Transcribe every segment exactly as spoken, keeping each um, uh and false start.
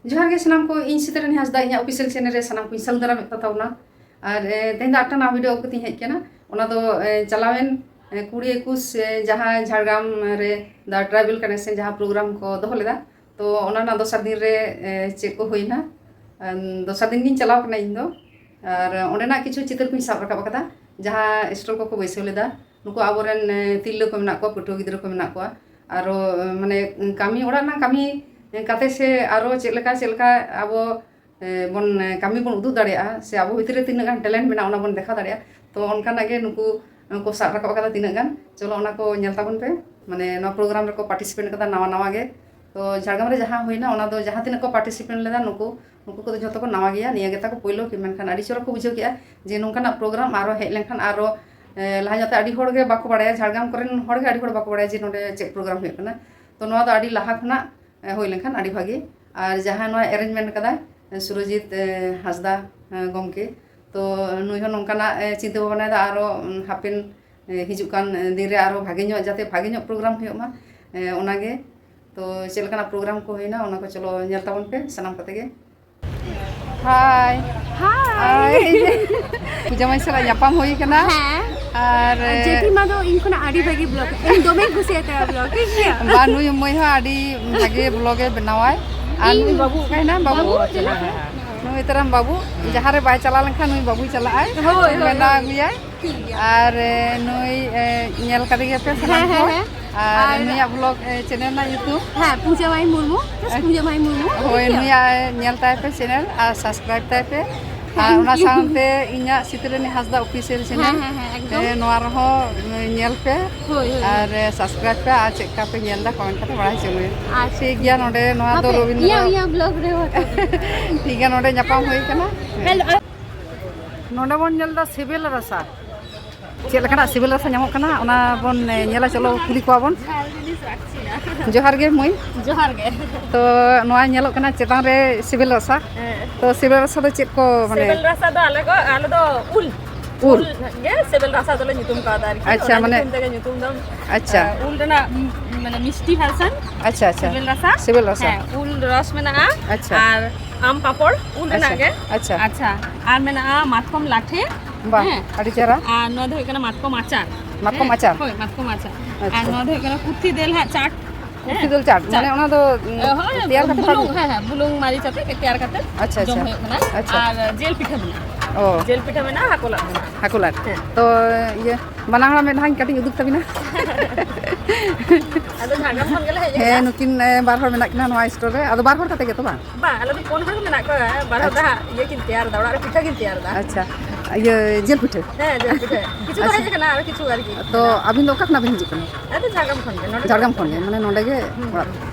ᱡᱚᱦᱟᱨ ᱜᱮ ᱥᱟᱱᱟᱢ ᱠᱚ, ᱤᱧ ᱥᱤᱛᱟᱹᱨᱟᱹᱱᱤ ᱦᱟᱸᱥᱫᱟ, ᱤᱧᱟᱹᱜ ᱚᱯᱷᱤᱥᱤᱭᱟᱞ ᱪᱮᱱᱮᱞ ᱨᱮ ᱥᱟᱱᱟᱢ ᱠᱚᱧ ᱥᱟᱹᱜᱩᱱ ᱫᱟᱨᱟᱢᱮᱫ ᱠᱚ ᱛᱟᱵᱚᱱᱟ᱾ ᱟᱨ ᱮ, ᱛᱮᱦᱮᱧ ᱫᱚ ᱟᱨ ᱢᱤᱫᱴᱟᱝ ᱱᱟᱣᱟ ᱵᱷᱤᱰᱤᱭᱳ ᱟᱹᱜᱩ ᱠᱟᱛᱮᱧ ᱦᱮᱡ ᱟᱠᱟᱱᱟ᱾ ᱚᱱᱟ ᱫᱚ ᱮ, ᱪᱟᱞᱟᱣᱮᱱ ᱮ, ᱠᱩᱲᱤ ᱮᱠᱩᱥ ᱮ, ᱡᱟᱦᱟᱸ ᱡᱷᱟᱲᱜᱨᱟᱢ ᱨᱮ ᱫᱟ ᱴᱨᱟᱭᱵᱮᱞ ᱠᱟᱱᱮᱠᱥᱚᱱ ᱡᱟᱦᱟᱸ ᱯᱨᱳᱜᱨᱟᱢ ᱠᱚ ᱫᱚᱦᱚ ᱞᱮᱫᱟ, ᱛᱚ ᱚᱱᱟ ᱨᱮᱱᱟᱜ ᱫᱚᱥᱟᱨ ᱫᱤᱱ ᱨᱮ ᱮ, ᱪᱮᱫ ᱠᱚ ᱦᱩᱭᱱᱟ᱾ ᱮᱢ, ᱫᱚᱥᱟᱨ ᱫᱤᱱ ᱜᱤᱧ ᱪᱟᱞᱟᱣ ᱠᱟᱱᱟ ᱤᱧ ᱫᱚ᱾ ᱟᱨ ᱚᱸᱰᱮᱱᱟᱜ ᱠᱤᱪᱷᱩ ᱪᱤᱛᱟᱹᱨ ᱠᱚᱧ ᱥᱟᱵ ᱨᱟᱠᱟᱵ ᱟᱠᱟᱫᱟ, ᱡᱟᱦᱟᱸ ᱥᱴᱚᱞ ᱠᱚᱠᱚ ᱵᱟᱹᱭᱥᱟᱹᱣ ᱞᱮᱫᱟ᱾ ᱱᱩᱠᱩ ᱟᱵᱚᱨᱮᱱ ᱮ, ᱛᱤᱨᱞᱟᱹ ᱠᱚ ᱢᱮᱱᱟᱜ ᱠᱚᱣᱟ, ᱯᱟᱹᱴᱷᱩᱣᱟᱹ ᱜᱤᱫᱽᱨᱟᱹ ᱠᱚ ᱢᱮᱱᱟᱜ ᱠᱚᱣᱟ, ᱟᱨᱚ ᱮ, ᱢᱟᱱᱮ ᱠᱟᱹᱢᱤ, ᱚᱲᱟᱜ ᱨᱮᱱᱟᱜ ᱠᱟᱹᱢᱤ ᱮ, ᱠᱟᱛᱮ ᱥᱮ ᱟᱨᱚ ᱪᱮᱫ ᱞᱮᱠᱟ ᱪᱮᱫ ᱞᱮᱠᱟ ᱟᱵᱚ ᱮ, ᱵᱚᱱ ᱮ, ᱠᱟᱹᱢᱤ ᱵᱚᱱ ᱩᱫᱩᱜ ᱫᱟᱲᱮᱭᱟᱜᱼᱟ, ᱥᱮ ᱟᱵᱚ ᱵᱷᱤᱛᱨᱤ ᱨᱮ ᱛᱤᱱᱟᱹᱜ ᱜᱟᱱ ᱴᱮᱞᱮᱱᱴ ᱢᱮᱱᱟᱜᱼᱟ, ᱚᱱᱟ ᱵᱚᱱ ᱫᱮᱠᱷᱟᱣ ᱫᱟᱲᱮᱭᱟᱜᱼᱟ᱾ ᱛᱚ ᱚᱱᱠᱟᱱᱟᱜ ᱜᱮ ᱱᱩᱠᱩ ᱮ, ᱠᱚ ᱥᱟᱵ ᱨᱟᱠᱟᱵ ᱟᱠᱟᱫᱟ ᱛᱤᱱᱟᱹᱜ ᱜᱟᱱ᱾ ᱪᱚᱞᱚ ᱚᱱᱟ ᱠᱚ ᱧᱮᱞ ᱛᱟᱵᱚᱱ ᱯᱮ᱾ ᱢᱟᱱᱮ ᱱᱚᱣᱟ ᱯᱨᱳᱜᱨᱟᱢ ᱨᱮᱠᱚ ᱯᱟᱨᱴᱤᱥᱤᱯᱮᱴ ᱠᱟᱫᱟ ᱱᱟᱣᱟ ᱱᱟᱣᱟ ᱜᱮ᱾ ᱛᱚ ᱡᱷᱟᱲᱜᱨᱟᱢ ᱨᱮ ᱡᱟᱦᱟᱸ ᱦᱩᱭᱱᱟ, ᱚᱱᱟ ᱫᱚ ᱡᱟᱦᱟᱸ ᱛᱤᱱᱟᱹᱜ ᱠᱚ ᱯᱟᱨᱴᱤᱥᱤᱯᱮᱴ ᱞᱮᱫᱟ, ᱱᱩᱠᱩ ᱱᱩᱠᱩ ᱠᱚᱫᱚ ᱡᱷᱚᱛᱚ ᱠᱚ ᱱᱟᱣᱟ ᱜᱮᱭᱟ, ᱱᱤᱭᱟᱹ ᱜᱮ ᱛᱟᱠᱚ ᱯᱳᱭᱞᱳ᱾ ᱢᱮᱱᱠᱷᱟᱱ ᱟᱹᱰᱤ ᱪᱚᱨᱚᱠ ᱠᱚ ᱵᱩᱡᱷᱟᱹᱣ ᱠᱮᱜᱼᱟ ᱡᱮ ᱱᱚᱝᱠᱟᱱᱟᱜ ᱯᱨᱳᱜᱨᱟᱢ ᱟᱨᱚ ᱦᱮᱡ ᱞᱮᱱᱠᱷᱟᱱ ᱟᱨᱚ ᱮ, ᱞᱟᱦᱟ ᱧᱚᱜ ᱛᱮ ᱟᱹᱰᱤ ᱦᱚᱲ ᱜᱮ ᱵᱟᱠᱚ ᱵᱟᱲᱟᱭᱟ, ᱡᱷᱟᱲᱜᱨᱟᱢ ᱠᱚᱨᱮᱱ ᱦᱚᱲ ᱜᱮ ᱟᱹᱰᱤ ᱦᱚᱲ ᱵᱟᱠᱚ ᱵᱟᱲᱟᱭᱟ ᱡᱮ ᱱᱚᱰᱮ ᱪᱮᱫ ᱯᱨᱳᱜᱨᱟᱢ ᱦᱩᱭᱩᱜ ᱠᱟᱱᱟ᱾ ᱛᱚ ᱱᱚᱣᱟ ᱫᱚ ᱟᱹᱰᱤ ᱞᱟᱦᱟ ᱠᱷᱚᱱᱟᱜ ᱮ, ᱦᱩᱭ ᱞᱮᱱᱠᱷᱟᱱ ᱟᱹᱰᱤ ᱵᱷᱟᱹᱜᱤ᱾ ᱟᱨ ᱡᱟᱦᱟᱸᱭ ᱱᱚᱣᱟ ᱮᱨᱮᱧᱡᱽᱢᱮᱱᱴ ᱠᱟᱫᱟᱭ, ᱮ, ᱥᱩᱨᱚᱡᱤᱛ ᱮ, ᱦᱟᱸᱥᱫᱟ ᱮ, ᱜᱚᱢᱠᱮ, ᱛᱚ ᱱᱩᱭ ᱦᱚᱸ ᱱᱚᱝᱠᱟᱱᱟᱜ ᱮ, ᱪᱤᱱᱛᱟᱹ ᱵᱷᱟᱵᱽᱱᱟᱭᱮᱫᱟ ᱟᱨᱚ ᱩᱢ, ᱦᱟᱯᱮᱱ ᱮ, ᱦᱤᱡᱩᱜ ᱠᱟᱱ ᱮ, ᱫᱤᱱ ᱨᱮ ᱟᱨᱚ ᱵᱷᱟᱜᱮ ᱧᱚᱜ, ᱡᱟᱛᱮ ᱵᱷᱟᱜᱮ ᱧᱚᱜ ᱯᱨᱳᱜᱨᱟᱢ ᱦᱩᱭᱩᱜ ᱢᱟ, ᱮ, ᱚᱱᱟᱜᱮ᱾ ᱛᱚ ᱪᱮᱫ ᱞᱮᱠᱟᱱᱟᱜ ᱯᱨᱳᱜᱨᱟᱢ ᱠᱚ ᱦᱩᱭᱱᱟ, ᱚᱱᱟ ᱠᱚ ᱪᱚᱞᱚ ᱧᱮᱞ ᱛᱟᱵᱚᱱ ᱯᱮ ᱥᱟᱱᱟᱢ ᱠᱚᱛᱮ ᱜᱮ᱾ ᱦᱟᱭ᱾ ᱦᱟᱭ᱾ ᱦᱟᱭ᱾ ᱯᱩᱡᱟᱹ ᱢᱟᱹᱭ ᱥᱟᱞᱟᱜ ᱧᱟᱯᱟᱢ ᱦᱩᱭ ᱠᱟᱱᱟ᱾ ᱦᱮᱸ᱾ ᱟᱨ ᱟᱨ ᱡᱮᱴᱤ ᱢᱟ ᱫᱚ ᱤᱧ ᱠᱷᱚᱱᱟᱜ ᱟᱹᱰᱤ ᱵᱷᱟᱹᱜᱤ ᱵᱞᱚᱜ, ᱤᱧ ᱫᱚᱢᱮᱧ ᱠᱩᱥᱤᱭᱟᱛᱟᱭᱟ ᱵᱞᱚᱜ, ᱴᱷᱤᱠ ᱜᱮᱭᱟ? ᱵᱟ, ᱱᱩᱭ ᱢᱟᱹᱭ ᱦᱚᱸ ᱟᱹᱰᱤ ᱵᱷᱟᱜᱮ ᱵᱞᱚᱜ ᱮ ᱵᱮᱱᱟᱣᱟᱭ᱾ ᱟᱨ ᱤᱧ ᱱᱩᱭ ᱵᱟᱹᱵᱩ ᱚᱠᱟᱭᱮᱱᱟ? ᱵᱟᱹᱵᱩ? ᱵᱟᱹᱵᱩ? ᱱᱩᱭ ᱛᱟᱨᱟᱢ ᱵᱟᱹᱵᱩ, ᱡᱟᱦᱟᱸ ᱨᱮ ᱵᱟᱭ ᱪᱟᱞᱟᱣ ᱞᱮᱱᱠᱷᱟᱱ ᱱᱩᱭ ᱵᱟᱹᱵᱩᱭ ᱪᱟᱞᱟᱜᱼᱟᱭ᱾ ᱦᱳᱭ, ᱦᱳᱭ, ᱵᱮᱱᱟᱣ ᱦᱳᱭ᱾ ᱟᱹᱜᱩᱭᱟᱭ᱾ ᱴᱷᱤᱠ ᱜᱮᱭᱟ᱾ ᱟᱨ ᱮ, ᱱᱩᱭ ᱮ, ᱧᱮᱞ ᱠᱟᱫᱮ ᱜᱮᱭᱟᱯᱮ ᱥᱟᱱᱟᱢ ᱦᱮᱸ, ᱦᱮᱸ, ᱦᱚᱲ᱾ ᱦᱮᱸ᱾ ᱟᱨ ᱟᱨ ᱱᱩᱭᱟᱜ ᱵᱞᱚᱜ ᱮ, ᱪᱮᱱᱮᱞ ᱨᱮᱱᱟᱜ ᱧᱩᱛᱩᱢ? ᱦᱮᱸ, ᱯᱩᱡᱟᱹ ᱢᱟᱭ ᱢᱩᱨᱢᱩ, just ᱯᱩᱡᱟᱹ ᱢᱟᱭ ᱢᱩᱨᱢᱩ, ᱦᱳᱭ, ᱴᱷᱤᱠ ᱜᱮᱭᱟ? ᱱᱩᱭᱟᱜ ᱮ, ᱧᱮᱞ ᱛᱟᱭ ᱯᱮ ᱪᱮᱱᱮᱞ ᱟᱨ ᱥᱟᱵᱥᱠᱨᱟᱭᱤᱵ ᱛᱟᱭ ᱯᱮ᱾ ᱟᱨ ᱛᱷᱮᱝᱠ ᱚᱱᱟ ᱤᱭᱩ᱾ ᱥᱟᱶᱛᱮ ᱤᱧᱟᱹᱜ ᱥᱤᱛᱨᱟᱹᱱᱤ ᱦᱟᱸᱥᱫᱟ ᱚᱯᱷᱤᱥᱤᱭᱟᱞ ᱪᱮᱱᱮᱞ, ᱦᱮᱸ, ᱦᱮᱸ, ᱦᱮᱸ, ᱮᱠᱫᱚᱢ᱾ ᱮ, ᱱᱚᱣᱟ ᱨᱮᱦᱚᱸ ᱮ, ᱧᱮᱞ ᱯᱮ᱾ ᱦᱳᱭ, ᱦᱳᱭ, ᱟᱨ ᱦᱳᱭ᱾ ᱮ, ᱥᱟᱵᱥᱠᱨᱟᱭᱤᱵ ᱯᱮ ᱟᱨ ᱪᱮᱫ ᱞᱮᱠᱟ ᱯᱮ ᱧᱮᱞ ᱮᱫᱟ ᱠᱚᱢᱮᱱᱴ ᱠᱟᱛᱮ ᱵᱟᱲᱟᱭ ᱦᱚᱪᱚ ᱞᱮ᱾ ᱟᱪᱪᱷᱟ, ᱴᱷᱤᱠ ᱴᱷᱤᱠ ᱜᱮᱭᱟ, ᱜᱮᱭᱟ᱾ ᱱᱚᱰᱮ ᱱᱚᱣᱟ ᱫᱚ ᱦᱟᱯᱮ, ᱨᱚᱵᱤᱱᱫᱨᱚ ᱤᱧᱟᱹᱜ, ᱤᱧᱟᱹᱜ ᱵᱞᱚᱜ ᱨᱮ ᱦᱚᱸ ᱴᱷᱤᱠ ᱜᱮᱭᱟ, ᱱᱚᱰᱮ ᱧᱟᱯᱟᱢ ᱦᱩᱭ ᱠᱟᱱᱟ᱾ ᱦᱮᱞᱳ᱾ ᱱᱚᱰᱮ ᱵᱚᱱ ᱧᱮᱞ ᱮᱫᱟ ᱥᱤᱵᱤᱞ ᱨᱟᱥᱟ᱾ ᱪᱮᱫ ᱞᱮᱠᱟᱱᱟᱜ ᱥᱤᱵᱤᱞ ᱨᱟᱥᱟ ᱧᱟᱢᱚᱜ ᱠᱟᱱᱟ, ᱚᱱᱟ ᱵᱚᱱ, ᱮ, ᱧᱮᱞᱟ᱾ ᱪᱚᱞᱚ, ᱠᱩᱞᱤ ᱠᱚᱣᱟ ᱵᱚᱱ᱾ ᱡᱚᱦᱟᱨ ᱜᱮ ᱢᱟᱹᱭ᱾ ᱡᱚᱦᱟᱨ ᱜᱮ᱾ ᱛᱚ, ᱱᱚᱣᱟ ᱧᱮᱞᱚᱜ ᱠᱟᱱᱟ ᱪᱮᱛᱟᱱ ᱨᱮ ᱥᱤᱵᱤᱞ ᱨᱟᱥᱟ᱾ ᱦᱮᱸ᱾ ᱛᱚ, ᱥᱤᱵᱤᱞ ᱨᱟᱥᱟ ᱫᱚ ᱪᱮᱫ ᱠᱚ, ᱢᱟᱱᱮ? ᱥᱤᱵᱤᱞ ᱨᱟᱥᱟ ᱫᱚ ᱟᱞᱮ ᱠᱚ, ᱟᱞᱮ ᱫᱚ ᱩᱞ᱾ ᱩᱞ? ᱩᱞ ᱜᱮ ᱥᱤᱵᱤᱞ ᱨᱟᱥᱟ ᱫᱚᱞᱮ ᱧᱩᱛᱩᱢ ᱠᱟᱣᱫᱟ ᱟᱨᱠᱤ᱾ ᱟᱪᱪᱷᱟ, ᱚᱱᱟ ᱢᱟᱱᱮ ᱧᱩᱛᱩᱢ ᱛᱮᱜᱮ ᱧᱩᱛᱩᱢ ᱫᱚ, ᱟᱪᱪᱷᱟ᱾ ᱮ, ᱩᱞ ᱨᱮᱱᱟᱜ, ᱩᱢ, ᱩᱢ, ᱢᱟᱱᱮ ᱢᱤᱥᱴᱤ ᱵᱷᱟᱨᱥᱚᱱ᱾ ᱟᱪᱪᱷᱟ, ᱟᱪᱪᱷᱟ᱾ ᱥᱤᱵᱤᱞ ᱨᱟᱥᱟ᱾ ᱥᱤᱵᱤᱞ ᱨᱟᱥᱟ᱾ ᱦᱮᱸ, ᱩᱞ ᱨᱚᱥ ᱢᱮᱱᱟᱜᱼᱟ᱾ ᱟᱪᱪᱷᱟ᱾ ᱟᱨ ᱟᱢ ᱯᱟᱯᱚᱲ, ᱩᱞ ᱨᱮᱱᱟᱜ ᱟᱪᱪᱷᱟ, ᱜᱮ᱾ ᱟᱪᱪᱷᱟ᱾ ᱟᱪᱪᱷᱟ, ᱟᱨ ᱢᱮᱱᱟᱜᱼᱟ ᱢᱟᱛᱠᱚᱢ ᱞᱟᱴᱷᱮ᱾ ᱵᱟᱦ, ᱦᱮᱸ᱾ ᱟᱹᱰᱤ ᱪᱮᱦᱨᱟ᱾ ᱟᱨ ᱱᱚᱣᱟ ᱫᱚ ᱦᱩᱭᱩᱜ ᱠᱟᱱᱟ ᱢᱟᱛᱠᱚᱢ ᱟᱪᱟᱨ᱾ ᱢᱟᱛᱠᱚᱢ ᱦᱮᱸ, ᱟᱪᱟᱨ? ᱟᱪᱪᱷᱟ᱾ ᱟᱨ ᱱᱚᱣᱟ ᱫᱚ ᱦᱩᱭᱩᱜ ᱠᱟᱱᱟ ᱠᱩᱨᱛᱷᱤ ᱫᱟᱹᱞ ᱦᱟᱸᱜ ᱪᱟᱴ᱾ ᱠᱩᱨᱛᱷᱤ ᱫᱟᱹᱞ ᱪᱟᱴ, ᱪᱟᱴ᱾ ᱢᱟᱱᱮ ᱚᱱᱟ ᱫᱚ, ᱩᱸ, ᱦᱳᱭ, ᱛᱮᱭᱟᱨ ᱠᱟᱛᱮ ᱯᱮ ᱵᱩᱞᱩᱝ, ᱟᱹᱜᱩᱭᱟ? ᱦᱮᱸ, ᱦᱮᱸ, ᱵᱩᱞᱩᱝ ᱢᱟᱹᱨᱤᱪ ᱟᱛᱮ ᱛᱮᱭᱟᱨ ᱠᱟᱛᱮ ᱟᱪᱪᱷᱟ, ᱡᱚᱢ ᱟᱪᱪᱷᱟ᱾ ᱦᱩᱭᱩᱜ ᱠᱟᱱᱟ᱾ ᱟᱪᱪᱷᱟ᱾ ᱟᱨ ᱡᱤᱞ ᱯᱤᱴᱷᱟᱹ ᱢᱮᱱᱟᱜᱼᱟ᱾ ᱚ᱾ ᱡᱤᱞ ᱯᱤᱴᱷᱟᱹ ᱢᱮᱱᱟᱜᱼᱟ, ᱦᱟᱹᱠᱩ ᱞᱟᱫ ᱢᱮᱱᱟᱜᱼᱟ᱾ ᱦᱟᱹᱠᱩ ᱞᱟᱫ᱾ ᱦᱮᱸ᱾ ᱛᱚ, ᱤᱭᱟᱹ, ᱵᱟᱱᱟ ᱦᱚᱲ ᱢᱤᱫ ᱫᱷᱟᱣ ᱠᱟᱹᱴᱤᱡ ᱩᱫᱩᱜ ᱛᱟᱵᱤᱱᱟ᱾ ᱟᱫᱚ ᱡᱷᱟᱲᱜᱨᱟᱢ ᱠᱷᱚᱱ ᱜᱮᱞᱮ ᱦᱮᱡ ᱦᱮᱸ, ᱟᱠᱟᱱᱟ᱾ ᱱᱩᱠᱤᱱ, ᱮ, ᱵᱟᱨ ᱦᱚᱲ ᱢᱮᱱᱟᱜ ᱠᱤᱱᱟ ᱱᱚᱣᱟ ᱥᱴᱳᱨ ᱨᱮ᱾ ᱟᱫᱚ ᱵᱟᱨ ᱦᱚᱲ ᱠᱟᱛᱮ ᱜᱮ ᱛᱚ, ᱵᱟᱝ? ᱵᱟᱝ, ᱟᱞᱮ ᱫᱚ ᱯᱩᱱ ᱦᱚᱲ ᱢᱮᱱᱟᱜ ᱠᱚᱣᱟ᱾ ᱵᱟᱨ ᱦᱚᱲ ᱫᱚ ᱦᱟᱸᱜ ᱤᱭᱟᱹ ᱠᱤᱱ ᱛᱮᱭᱟᱨ ᱮᱫᱟ, ᱚᱲᱟᱜ ᱨᱮ ᱯᱤᱴᱷᱟᱹ ᱠᱤᱱ ᱛᱮᱭᱟᱨ ᱮᱫᱟ᱾ ᱟᱪᱪᱷᱟ, ᱤᱭᱟᱹ, ᱡᱤᱞ ᱯᱤᱴᱷᱟᱹ? ᱦᱮᱸ, ᱡᱤᱞ ᱯᱤᱴᱷᱟᱹ᱾ ᱠᱤᱪᱷᱩ ᱫᱚ ᱟᱪᱪᱷᱟ᱾ ᱦᱮᱡ ᱟᱠᱟᱱᱟ, ᱟᱨ ᱠᱤᱪᱷᱩ ᱟᱨᱠᱤ᱾ ᱛᱚ, ᱟᱹᱵᱤᱱ ᱫᱚ ᱚᱠᱟ ᱠᱷᱚᱱᱟᱜ ᱵᱤᱱ ᱦᱤᱡᱩᱜ ᱠᱟᱱᱟ? ᱟᱞᱮ ᱫᱚ ᱡᱷᱟᱲᱜᱨᱟᱢ ᱠᱷᱚᱱ ᱜᱮ, ᱱᱚᱰᱮ ᱫᱚ᱾ ᱡᱷᱟᱲᱜᱨᱟᱢ ᱠᱷᱚᱱ ᱜᱮ, ᱢᱟᱱᱮ ᱱᱚᱰᱮ ᱜᱮ ᱦᱩᱸ᱾ ᱚᱲᱟᱜ᱾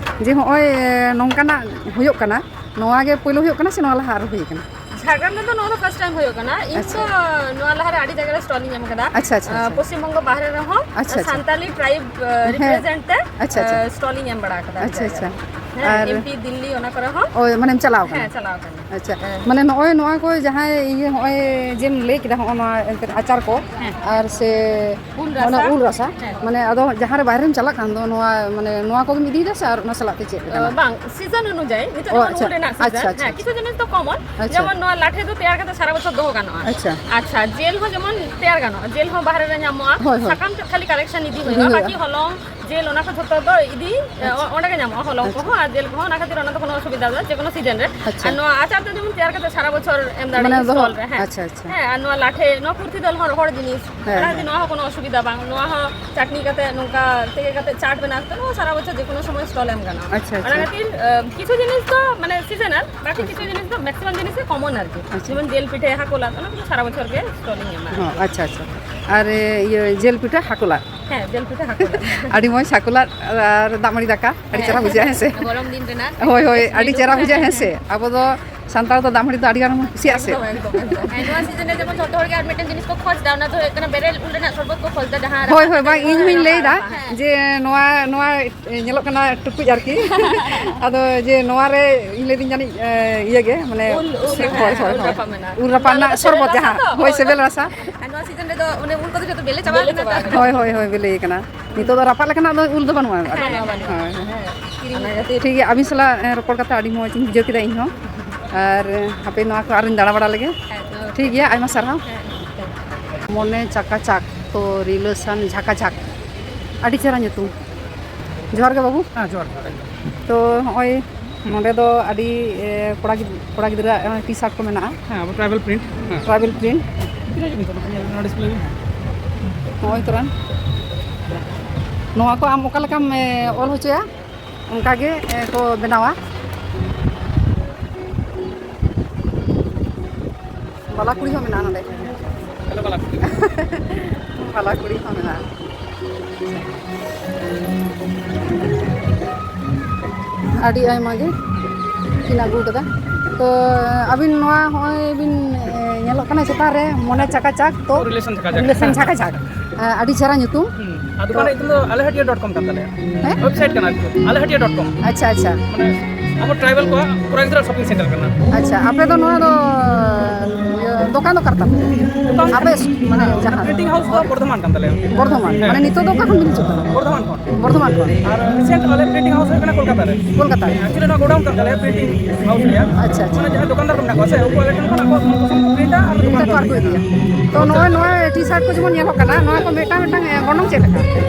ᱡᱮ ᱦᱚᱸᱜᱼᱚᱭ, ᱮ, ᱱᱚᱝᱠᱟᱱᱟᱜ ᱦᱩᱭᱩᱜ ᱠᱟᱱᱟ, ᱱᱚᱣᱟ ᱜᱮ ᱯᱳᱭᱞᱳ ᱦᱩᱭᱩᱜ ᱠᱟᱱᱟ ᱥᱮ ᱱᱚᱣᱟ ᱞᱟᱦᱟ ᱟᱨᱦᱚᱸ ᱦᱩᱭ ᱠᱟᱱᱟ? ᱡᱷᱟᱲᱜᱨᱟᱢ ᱨᱮᱫᱚ ᱱᱚᱣᱟ ᱫᱚ ᱯᱷᱟᱨᱥᱴ ᱴᱟᱭᱤᱢ ᱦᱩᱭᱩᱜ ᱠᱟᱱᱟ᱾ ᱤᱧ ᱟᱪᱪᱷᱟ᱾ ᱫᱚ ᱱᱚᱣᱟ ᱞᱟᱦᱟᱨᱮ ᱟᱹᱰᱤ ᱡᱟᱭᱜᱟ ᱨᱮ ᱥᱴᱚᱞ ᱤᱧ ᱮᱢ ᱟᱠᱟᱫᱟ᱾ ᱟᱪᱪᱷᱟ, ᱟᱪᱪᱷᱟ, ᱟᱪᱪᱷᱟ᱾ ᱯᱚᱥᱪᱤᱢ ᱵᱚᱝᱜᱚ ᱵᱟᱦᱨᱮ ᱨᱮᱦᱚᱸ, ᱟᱪᱪᱷᱟ, ᱟᱪᱪᱷᱟ᱾ ᱥᱟᱱᱛᱟᱞᱤ ᱴᱨᱟᱭᱤᱵ, ᱟ, ᱦᱮᱸ᱾ ᱨᱤᱯᱨᱮᱡᱮᱱᱴ ᱛᱮ, ᱟᱪᱪᱷᱟ, ᱟᱪᱪᱷᱟ᱾ ᱟ, ᱥᱴᱚᱞ ᱤᱧ ᱮᱢ ᱵᱟᱲᱟ ᱟᱠᱟᱫᱟ ᱟᱹᱰᱤ ᱟᱪᱪᱷᱟ, ᱡᱟᱭᱜᱟ ᱟᱪᱪᱷᱟ᱾ ᱨᱮ᱾ ᱦᱮᱸ, ᱟᱨ ᱮᱢᱯᱤ, ᱫᱤᱞᱞᱤ, ᱚᱱᱟ ᱠᱚᱨᱮ ᱦᱚᱸ᱾ ᱳᱭ, ᱢᱟᱱᱮᱢ ᱪᱟᱞᱟᱣ ᱠᱟᱱᱟ? ᱦᱮᱸ, ᱪᱟᱞᱟᱣ ᱠᱟᱱᱟ᱾ ᱟᱪᱪᱷᱟ᱾ ᱦᱮᱸ᱾ ᱢᱟᱱᱮ ᱱᱚᱜᱼᱚᱭ ᱱᱚᱣᱟ ᱠᱚ ᱡᱟᱦᱟᱸᱭ ᱤᱭᱟᱹ ᱦᱚᱸᱜᱼᱚᱭ ᱡᱮᱢ ᱞᱟᱹᱭ ᱠᱮᱫᱟ, ᱦᱚᱸᱜᱼᱚ ᱱᱚᱣᱟ ᱮᱱᱛᱮᱫ ᱟᱪᱟᱨ ᱠᱚ, ᱦᱮᱸ᱾ ᱟᱨ ᱥᱮ ᱩᱞ ᱚᱱᱟ ᱨᱟᱥᱟ᱾ ᱩᱞ ᱨᱟᱥᱟ, ᱦᱮᱸ᱾ ᱢᱟᱱᱮ ᱟᱫᱚ ᱡᱟᱦᱟᱸ ᱨᱮ ᱵᱟᱭᱨᱮᱢ ᱪᱟᱞᱟᱜ ᱠᱷᱟᱱ ᱫᱚ ᱱᱚᱣᱟ, ᱢᱟᱱᱮ ᱱᱚᱣᱟ ᱠᱚᱜᱮᱢ ᱤᱫᱤᱭᱮᱫᱟ ᱥᱮ ᱟᱨ ᱚᱱᱟ ᱥᱟᱞᱟᱜ ᱛᱮ ᱪᱮᱫ ᱞᱮᱠᱟᱱᱟᱜ? ᱚ, ᱵᱟᱝ, ᱥᱤᱡᱚᱱ ᱚᱱᱩᱡᱟᱭᱤ᱾ ᱱᱤᱛᱚᱜ ᱚ, ᱡᱮᱢᱚᱱ ᱟᱪᱪᱷᱟ, ᱩᱞ ᱨᱮᱱᱟᱜ ᱟᱪᱪᱷᱟ, ᱥᱤᱡᱚᱱ᱾ ᱟᱪᱪᱷᱟ, ᱦᱮᱸ, ᱟᱪᱪᱷᱟ᱾ ᱠᱤᱪᱷᱩ ᱡᱤᱱᱤᱥ ᱫᱚ ᱠᱚᱢᱚᱱ, ᱟᱪᱪᱷᱟ᱾ ᱡᱮᱢᱚᱱ ᱱᱚᱣᱟ ᱞᱟᱴᱷᱮ ᱫᱚ ᱛᱮᱭᱟᱨ ᱠᱟᱛᱮ ᱥᱟᱨᱟ ᱵᱚᱪᱷᱚᱨ ᱫᱚᱦᱚ ᱜᱟᱱᱚᱜᱼᱟ᱾ ᱟᱪᱪᱷᱟ᱾ ᱟᱪᱪᱷᱟ, ᱡᱮᱞ ᱦᱚᱸ ᱡᱮᱢᱚᱱ ᱛᱮᱭᱟᱨ ᱜᱟᱱᱚᱜᱼᱟ, ᱡᱮᱞ ᱦᱚᱸ ᱵᱟᱦᱨᱮ ᱨᱮ ᱧᱟᱢᱚᱜᱼᱟ, ᱦᱳᱭ, ᱦᱳᱭ᱾ ᱥᱟᱠᱟᱢ ᱛᱮᱫ ᱠᱷᱟᱹᱞᱤ ᱠᱟᱞᱮᱠᱥᱚᱱ ᱤᱫᱤ ᱤᱫᱤ ᱦᱩᱭᱩᱜᱼᱟ, ᱦᱩᱭᱩᱜᱼᱟ᱾ ᱵᱟᱠᱤ ᱦᱚᱞᱚᱝ, ᱡᱮᱞ, ᱚᱱᱟ ᱠᱚ ᱡᱷᱚᱛᱚ ᱫᱚ ᱤᱫᱤ, ᱮ, ᱟᱪᱪᱷᱟ᱾ ᱚ-, ᱚᱸᱰᱮ ᱜᱮ ᱧᱟᱢᱚᱜᱼᱟ, ᱦᱚᱞᱚᱝ ᱟᱪᱪᱷᱟ᱾ ᱠᱚᱦᱚᱸ ᱟᱨ ᱡᱮᱞ ᱠᱚᱦᱚᱸ, ᱚᱱᱟ ᱠᱷᱟᱹᱛᱤᱨ ᱚᱱᱟ ᱫᱚ ᱠᱳᱱᱳ ᱚᱥᱩᱵᱤᱫᱷᱟ ᱫᱚ, ᱡᱮᱠᱳᱱᱳ ᱥᱤᱡᱚᱱ ᱨᱮ᱾ ᱟᱪᱪᱷᱟ᱾ ᱟᱨ ᱱᱚᱣᱟ ᱟᱪᱟᱨ ᱫᱚ ᱡᱮᱢᱚᱱ ᱛᱮᱭᱟᱨ ᱠᱟᱛᱮ ᱥᱟᱨᱟ ᱵᱚᱪᱷᱚᱨ ᱮᱢ ᱢᱟᱱᱮ ᱫᱟᱲᱮᱭᱟᱜᱼᱟ ᱫᱚᱦᱚ, ᱥᱴᱚᱞ ᱨᱮ, ᱦᱮᱸ᱾ ᱟᱪᱪᱷᱟ, ᱟᱪᱪᱷᱟ᱾ ᱦᱮᱸ, ᱟᱨ ᱱᱚᱣᱟ ᱞᱟᱴᱷᱮ, ᱱᱚᱣᱟ ᱠᱩᱨᱛᱷᱤ ᱫᱟᱹᱞ ᱦᱚᱸ ᱨᱚᱦᱚᱲ ᱡᱤᱱᱤᱥ, ᱦᱮᱸ, ᱚᱱᱟ ᱦᱮᱸ᱾ ᱠᱷᱟᱹᱛᱤᱨ ᱱᱚᱣᱟ ᱦᱚᱸ ᱠᱳᱱᱳ ᱚᱥᱩᱵᱤᱫᱷᱟ ᱵᱟᱝ, ᱱᱚᱣᱟ ᱦᱚᱸ ᱪᱟᱴᱱᱤ ᱠᱟᱛᱮ ᱱᱚᱝᱠᱟ ᱛᱮᱜᱮ ᱠᱟᱛᱮ ᱪᱟᱴ ᱵᱮᱱᱟᱣ ᱠᱟᱛᱮ ᱱᱚᱣᱟ ᱥᱟᱨᱟ ᱵᱚᱪᱷᱚᱨ ᱡᱮᱠᱳᱱᱳ ᱥᱚᱢᱚᱭ ᱥᱴᱚᱞ ᱮᱢ ᱜᱟᱱᱚᱜᱼᱟ᱾ ᱟᱪᱪᱷᱟ, ᱚᱱᱟ ᱟᱪᱪᱷᱟ᱾ ᱠᱷᱟᱹᱛᱤᱨ, ᱮ, ᱠᱤᱪᱷᱩ ᱡᱤᱱᱤᱥ ᱫᱚ ᱢᱟᱱᱮ ᱥᱤᱡᱚᱱᱟᱞ, ᱵᱟᱠᱤ ᱠᱤᱪᱷᱩ ᱡᱤᱱᱤᱥ ᱫᱚ ᱢᱮᱠᱥᱤᱢᱟᱢ ᱡᱤᱱᱤᱥ ᱜᱮ ᱠᱚᱢᱚᱱ ᱟᱨᱠᱤ᱾ ᱟᱪᱪᱷᱟ᱾ ᱡᱮᱢᱚᱱ ᱡᱮᱞ ᱯᱤᱴᱷᱟᱹ, ᱦᱟᱹᱠᱩ ᱞᱟᱫ, ᱚᱱᱟ ᱠᱚᱫᱚ ᱥᱟᱨᱟ ᱵᱚᱪᱷᱚᱨ ᱜᱮ ᱥᱴᱚᱞ ᱤᱧ ᱮᱢᱟ ᱦᱚᱸ, ᱟᱨᱠᱤ᱾ ᱟᱪᱪᱷᱟ, ᱟᱪᱪᱷᱟ᱾ ᱟᱨ, ᱮ, ᱤᱭᱟᱹ, ᱡᱮᱞ ᱯᱤᱴᱷᱟᱹ, ᱦᱟᱹᱠᱩ ᱞᱟᱫ? ᱦᱮᱸ, ᱡᱮᱞ ᱯᱤᱴᱷᱟᱹ, ᱦᱟᱹᱠᱩ ᱞᱟᱫ᱾ ᱟᱹᱰᱤ ᱢᱚᱡᱽ ᱦᱟᱹᱠᱩ ᱞᱟᱫ ᱟᱨ ᱫᱟᱜ ᱢᱟᱹᱰᱤ ᱫᱟᱠᱟ, ᱟᱹᱰᱤ ᱦᱮᱸ᱾ ᱪᱮᱦᱨᱟ ᱵᱩᱡᱷᱟᱹᱜᱼᱟ, ᱦᱮᱸ ᱥᱮ? ᱜᱚᱨᱚᱢ ᱫᱤᱱ ᱨᱮᱱᱟᱜ ᱦᱳᱭ, ᱦᱳᱭ, ᱵᱮᱥᱴ ᱟᱹᱰᱤ ᱢᱮᱱᱩ ᱪᱮᱦᱨᱟ ᱠᱟᱱᱟ᱾ ᱵᱩᱡᱷᱟᱹᱜᱼᱟ, ᱦᱮᱸ ᱥᱮ? ᱟᱵᱚ ᱫᱚ ᱥᱟᱱᱛᱟᱲ ᱫᱚ ᱫᱟᱜ ᱢᱟᱹᱰᱤ ᱫᱚ ᱟᱹᱰᱤ ᱜᱟᱱ ᱵᱚᱱ ᱠᱩᱥᱤᱭᱟᱜᱼᱟ ᱥᱮ᱾ ᱮᱠᱫᱚᱢ, ᱮᱠᱫᱚᱢ, ᱮᱠᱫᱚᱢ᱾ ᱦᱮᱸ, ᱱᱚᱣᱟ ᱥᱤᱡᱤᱱ ᱨᱮ ᱡᱮᱢᱚᱱ ᱡᱷᱚᱛᱚ ᱦᱚᱲ ᱜᱮ ᱟᱨ ᱢᱤᱫᱴᱮᱱ ᱡᱤᱱᱤᱥ ᱠᱚ ᱠᱷᱚᱡᱽ ᱫᱟ, ᱚᱱᱟ ᱫᱚ ᱦᱩᱭᱩᱜ ᱠᱟᱱᱟ ᱵᱮᱨᱮᱞ ᱩᱞ ᱨᱮᱱᱟᱜ ᱥᱚᱨᱵᱚᱛ ᱠᱚ ᱠᱷᱚᱡᱽ ᱫᱟ, ᱡᱟᱦᱟᱸ ᱦᱳᱭ, ᱦᱳᱭ, ᱵᱟᱝ, ᱤᱧ ᱦᱚᱸᱧ ᱞᱟᱹᱭ ᱫᱟ ᱦᱮᱸ᱾ ᱡᱮ ᱱᱚᱣᱟ, ᱱᱚᱣᱟ ᱧᱮᱞᱚᱜ ᱠᱟᱱᱟ ᱴᱩᱠᱩᱡ ᱟᱨᱠᱤ᱾ ᱟᱫᱚ ᱡᱮ ᱱᱚᱣᱟ ᱨᱮ ᱤᱧ ᱞᱟᱹᱭ ᱫᱟᱹᱧ ᱡᱟᱹᱱᱤᱡ, ᱮ, ᱤᱭᱟᱹ ᱜᱮ, ᱢᱟᱱᱮ, ᱩᱞ, ᱩᱞ ᱦᱳᱭ, ᱨᱟᱯᱟᱜ, ᱦᱳᱭ, ᱦᱳᱭ, ᱩᱞ ᱦᱳᱭ᱾ ᱨᱟᱯᱟᱜ ᱩᱞ ᱨᱮᱱᱟᱜ ᱨᱟᱯᱟᱜ ᱥᱚᱨᱵᱚᱛ ᱥᱮᱵᱮᱞ ᱡᱟᱦᱟᱸ, ᱨᱟᱥᱟ ᱛᱚ, ᱦᱳᱭ, ᱦᱳᱭ᱾ ᱥᱮᱵᱮᱞ ᱨᱟᱥᱟ᱾ ᱟᱨ ᱱᱚᱣᱟ ᱥᱤᱡᱤᱱ ᱨᱮᱫᱚ ᱚᱱᱮ ᱩᱞ ᱠᱚᱫᱚ ᱡᱷᱚᱛᱚ ᱵᱮᱞᱮ ᱪᱟᱵᱟ ᱵᱮᱞᱮ ᱟᱠᱟᱱᱟ ᱪᱟᱵᱟ ᱛᱚ᱾ ᱟᱠᱟᱱᱟ᱾ ᱦᱳᱭ, ᱦᱳᱭ, ᱦᱳᱭ, ᱵᱮᱞᱮ ᱟᱠᱟᱱᱟ᱾ ᱱᱤᱛᱚᱜ ᱫᱚ ᱨᱟᱯᱟᱜ ᱞᱮᱠᱟᱱᱟᱜ ᱫᱚ ᱩᱞ ᱫᱚ ᱵᱟᱹᱱᱩᱜᱼᱟ᱾ ᱦᱮᱸ, ᱵᱟᱹᱱᱩᱜᱼᱟ, ᱵᱟᱹᱱᱩᱜᱼᱟ᱾ ᱦᱳᱭ, ᱦᱳᱭ᱾ ᱦᱮᱸ, ᱠᱤᱨᱤᱧ ᱴᱷᱤᱠ ᱜᱮᱭᱟ, ᱟᱹᱵᱤᱱ ᱥᱟᱞᱟᱜ, ᱮ, ᱨᱚᱯᱚᱲ ᱠᱟᱛᱮ ᱟᱹᱰᱤ ᱢᱚᱡᱽ ᱤᱧ ᱵᱩᱡᱷᱟᱹᱣ ᱠᱮᱫᱟ ᱤᱧ ᱦᱚᱸ᱾ ᱟᱨ, ᱮ, ᱦᱟᱯᱮ ᱱᱚᱣᱟ ᱠᱚ ᱟᱨᱚᱧ ᱫᱟᱬᱟ ᱵᱟᱲᱟ ᱞᱮᱜᱮ᱾ ᱦᱮᱸ, ᱛᱚ᱾ ᱴᱷᱤᱠ ᱜᱮᱭᱟ, ᱟᱭᱢᱟ ᱥᱟᱨᱦᱟᱣ᱾ ᱦᱮᱸ, ᱦᱮᱸ᱾ ᱢᱚᱱᱮ ᱪᱟᱠᱟ ᱪᱟᱠ, ᱛᱚ ᱨᱤᱞᱟᱹᱥᱟᱱ ᱡᱷᱟᱠᱟ ᱡᱷᱟᱠ᱾ ᱟᱹᱰᱤ ᱪᱮᱦᱨᱟ ᱧᱩᱛᱩᱢ᱾ ᱡᱚᱦᱟᱨ ᱜᱮ ᱵᱟᱹᱵᱩ᱾ ᱦᱮᱸ, ᱡᱚᱦᱟᱨ, ᱡᱚᱦᱟᱨ᱾ ᱛᱚ ᱦᱚᱸᱜᱼᱚᱭ ᱱᱚᱸᱰᱮ ᱫᱚ ᱟᱹᱰᱤ, ᱮ, ᱠᱚᱲᱟ ᱜᱤᱫ-, ᱠᱚᱲᱟ ᱜᱤᱫᱽᱨᱟᱹ, ᱮ, ᱴᱤ ᱥᱟᱨᱴ ᱠᱚ ᱢᱮᱱᱟᱜᱼᱟ᱾ ᱦᱮᱸ, ᱟᱵᱚ ᱴᱨᱟᱭᱵᱟᱞ ᱯᱨᱤᱱᱴ᱾ ᱦᱮᱸ᱾ Tribal print. ᱛᱤᱱᱟᱹᱜ ᱡᱚᱱ ᱱᱤᱛᱚᱜ ᱫᱚ ᱧᱮᱞ ᱢᱮ, ᱱᱚᱣᱟ ᱰᱤᱥᱯᱞᱮ ᱢᱮ᱾ ᱦᱚᱸᱜᱼᱚᱭ ᱛᱚᱨᱟᱱ᱾ ᱱᱚᱣᱟ ᱠᱚ ᱟᱢ ᱚᱠᱟ ᱞᱮᱠᱟᱢ, ᱮ, ᱚᱞ ᱦᱚᱪᱚᱭᱟ, ᱚᱱᱠᱟ ᱜᱮ, ᱮ, ᱠᱚ ᱵᱮᱱᱟᱣᱟ᱾ ᱵᱟᱞᱟ ᱠᱩᱲᱤ ᱦᱚᱸ ᱢᱮᱱᱟᱜᱼᱟ ᱱᱚᱰᱮ᱾ ᱦᱮᱞᱳ, ᱵᱟᱞᱟ ᱠᱩᱲᱤ᱾ ᱵᱟᱞᱟ ᱠᱩᱲᱤ ᱦᱚᱸ ᱢᱮᱱᱟᱜᱼᱟ᱾ ᱟᱹᱰᱤ ᱟᱭᱢᱟ ᱜᱮ ᱠᱤᱱ ᱟᱹᱜᱩ ᱠᱟᱫᱟ᱾ ᱛᱚ, ᱟᱹᱵᱤᱱ ᱱᱚᱣᱟ ᱦᱚᱸᱜᱼᱚᱭ ᱵᱤᱱ, ᱮ, ᱧᱮᱞᱚᱜ ᱠᱟᱱᱟ ᱪᱮᱛᱟᱱ ᱨᱮ ᱢᱚᱱᱮ ᱪᱟᱠᱟ ᱪᱟᱠ, ᱛᱚ ᱨᱤᱞᱮᱥᱚᱱ ᱪᱟᱠᱟ ᱪᱟᱠ᱾ ᱨᱤᱞᱮᱥᱚᱱ ᱪᱟᱠᱟ ᱪᱟᱠ᱾ ᱮ, ᱟᱹᱰᱤ ᱪᱮᱦᱨᱟ ᱧᱩᱛᱩᱢ᱾ ᱦᱩᱸ᱾ ᱟᱨ ᱛᱚ, ᱫᱚᱠᱟᱱ ᱨᱮᱭᱟᱜ ᱧᱩᱛᱩᱢ ᱫᱚ ᱟᱞᱮ ᱦᱟᱹᱴᱤᱭᱟᱹ ᱰᱚᱴ ᱠᱚᱢ ᱠᱟᱱ ᱛᱟᱞᱮᱭᱟ᱾ ᱦᱮᱸ? ᱳᱭᱮᱵᱥᱟᱭᱤᱴ ᱠᱟᱱᱟ ᱟᱨᱠᱤ, ᱟᱞᱮ ᱦᱟᱹᱴᱤᱭᱟᱹ ᱰᱚᱴ ᱠᱚᱢ᱾ ᱟᱪᱪᱷᱟ, ᱟᱪᱪᱷᱟ᱾ ᱢᱟᱱᱮ ᱟᱵᱚ ᱴᱨᱟᱭᱵᱟᱞ ᱠᱚᱣᱟᱜ ᱠᱚᱲᱟ ᱜᱤᱫᱽᱨᱟᱹ ᱥᱚᱯᱤᱝ ᱥᱮᱱᱴᱟᱨ ᱠᱟᱱᱟ᱾ ᱟᱪᱪᱷᱟ, ᱟᱯᱮ ᱫᱚ ᱱᱚᱣᱟ ᱫᱚ, ᱤᱭᱟᱹ, ᱫᱚᱠᱟᱱ ᱫᱚ ᱚᱠᱟ ᱨᱮ ᱛᱟᱯᱮ? ᱫᱚᱠᱟᱱ ᱟᱯᱮ ᱢᱟᱱᱮ ᱦᱮᱸ, ᱡᱟᱦᱟᱸ ᱯᱨᱤᱱᱴᱤᱝ ᱦᱟᱣᱩᱥ ᱫᱚ ᱵᱚᱨᱫᱷᱚᱢᱟᱱ ᱠᱟᱱ ᱛᱟᱞᱮᱭᱟ᱾ ᱵᱚᱨᱫᱷᱚᱢᱟᱱ? ᱦᱮᱸ᱾ ᱢᱟᱱᱮ ᱱᱤᱛᱚᱜ ᱫᱚ ᱚᱠᱟ ᱠᱷᱚᱱ ᱵᱤᱱ ᱦᱤᱡᱩᱜ ᱠᱟᱱᱟ? ᱵᱚᱨᱫᱷᱚᱢᱟᱱ ᱠᱷᱚᱱ᱾ ᱵᱚᱨᱫᱷᱚᱢᱟᱱ ᱠᱷᱚᱱ? ᱟᱨ ᱨᱤᱥᱮᱱᱴ ᱟᱞᱮ ᱯᱨᱤᱱᱴᱤᱝ ᱦᱟᱣᱩᱥ ᱦᱩᱭᱩᱜ ᱠᱟᱱᱟ ᱠᱳᱞᱠᱟᱛᱟ ᱨᱮ᱾ ᱠᱳᱞᱠᱟᱛᱟ ᱨᱮ? ᱮᱠᱪᱩᱭᱮᱞᱤ ᱱᱚᱣᱟ ᱜᱳᱰᱟᱣᱩᱱ ᱠᱟᱱ ᱛᱟᱞᱮᱭᱟ ᱯᱨᱤᱱᱴᱤᱝ ᱦᱟᱣᱩᱥ ᱨᱮᱭᱟᱜ᱾ ᱟᱪᱪᱷᱟ, ᱟᱪᱪᱷᱟ᱾ ᱢᱟᱱᱮ ᱡᱟᱦᱟᱸ ᱫᱚᱠᱟᱱᱫᱟᱨ ᱠᱚ ᱢᱮᱱᱟᱜ ᱠᱚᱣᱟ ᱥᱮ, ᱩᱱᱠᱩ ᱟᱞᱮ ᱴᱷᱮᱱ ᱠᱷᱚᱱ ᱟᱠᱚᱣᱟᱜ ᱯᱨᱤᱱᱴᱟ ᱟᱨ ᱯᱨᱤᱱᱴ ᱫᱚᱠᱟᱱ ᱠᱚ ᱠᱚ ᱟᱹᱜᱩᱭ ᱜᱮᱭᱟ᱾ ᱛᱚ ᱱᱚᱜᱼᱚᱭ ᱱᱚᱣᱟ ᱴᱤ ᱥᱟᱨᱴ ᱠᱚ ᱡᱮᱢᱚᱱ ᱧᱮᱞᱚᱜ ᱠᱟᱱᱟ, ᱱᱚᱣᱟ ᱠᱚ ᱢᱤᱫᱴᱟᱝ ᱢᱤᱫᱴᱟᱝ, ᱮ, ᱜᱚᱱᱚᱝ ᱪᱮᱫ ᱞᱮᱠᱟ?